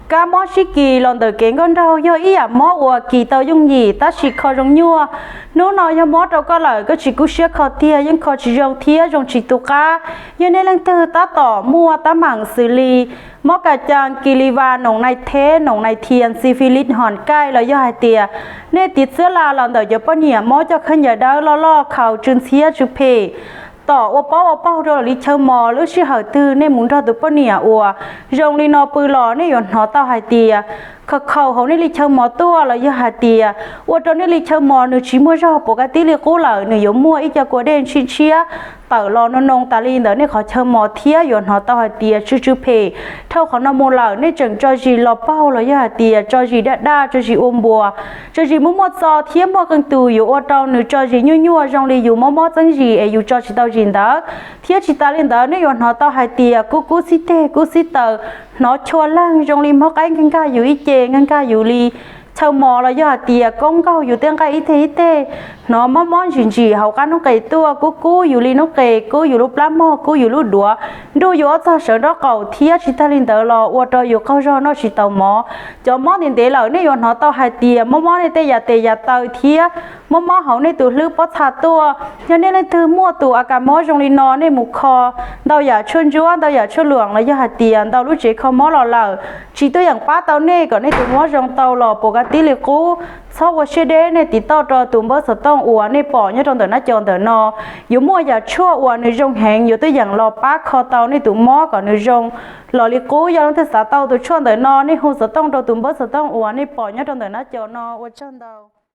Kab mob sib kis los ntawm kev nkauj nraug yog ib yam mob uas kis tau yooj yim tab sis kho zoo nyuaj. Hnub no yog mob rau koj lawm, koj tsis kub siab kho tiag, yeej kho tsis zoo thiab zoo tsis tu qab. Yog nej leej twg tab tom muaj tab meem xws li mob kas cas, kis li vas, noom nai theb, noom nai thias, xi fi lis, hom kaij, los yog hais tias nej tiv txwb la los ntawm cov poj niam mob coj khaub ncaws dawb loj loj, khaus tsw ntxhiab tsw phem, tom ua pob ua paug rau li chaw mos, lub sij hawm twg nej mus nrog tus poj niam uas zoo li no pw los nej yuav hnov tau hais tias khaus khaus hauv nej li chaw mos tuaj, los yog hais tias ua rau nej li chaw mos nws tsis muaj zog puas ka tib li qub lawm, nws yuav muaj ib co kua dej ntshiab ntshiab tawm los noo noo tas li ntawm nej qhov chaw mos thiab yuav hnov tau hais tias tsw tsw phem. Dhau qhov no mus lawm nej tseem tso zis los paug los yog hais tias tso zis daj daj, tso zis ua npuas, tso zis muaj muaj txo thiab muaj qee tus yuav ua rau nws tso zis nyuaj nyuaj zoo li yus mob mob txeeb zis es yus tso tsis tau zis ntawd. Thiab tsis tas li ntawd nej yuav hnov tau hais tias kub kub xib teg kub xib taw, hnov chua leeg zoo li mob qaib nkag nkag yus ib ce, nkag nkag yus li chaw mos los yog hais tias koob nkaug yus tej nqaij ib teg ib teg, hnov mob mob ntsim ntsim hauv qab noob qes tuaj, kub kub yus li noob qes, kub yus lub plab mog, kub yus lub duav, nruj yus ob txog sawv nraub qaum thiab tsis tas li ntawd los ua rau yus qaug zog noj tsis tau mov. Cov mob ntev ntev lawm nej yuav hnov tau hais tias mob mob nej tej yam tes yam taw thiab mob mob hauv nej tus hlwb pob txha tuaj. Yog nej leej twg muaj tus a kas mob zoo li no nej mus kho ntau yam tshuaj ntsuab, ntau yam tshuaj luam los yog hais tias ntau lub tsev kho mob los lawm tsis tuaj yeem pab tau nej kom nej tus mob zoo tau los puas ka tib li qub, txhob ua siab deb, nej tiv tauj rau tus npawb xov tooj uas nej pom nyob rau ntawm nab co ntawm no. Yuav muaj yam tshuaj uas nws zoo heev yuav tuaj yeem los pab kho tau nej tus mob kom nws zoo los li qub. Yog leej twg xav tau tus tshuaj ntawm no nej hu xov tooj rau tus npawb xov tooj uas nej pom nyob rau ntawm nab co no. Ua tsaug ntau.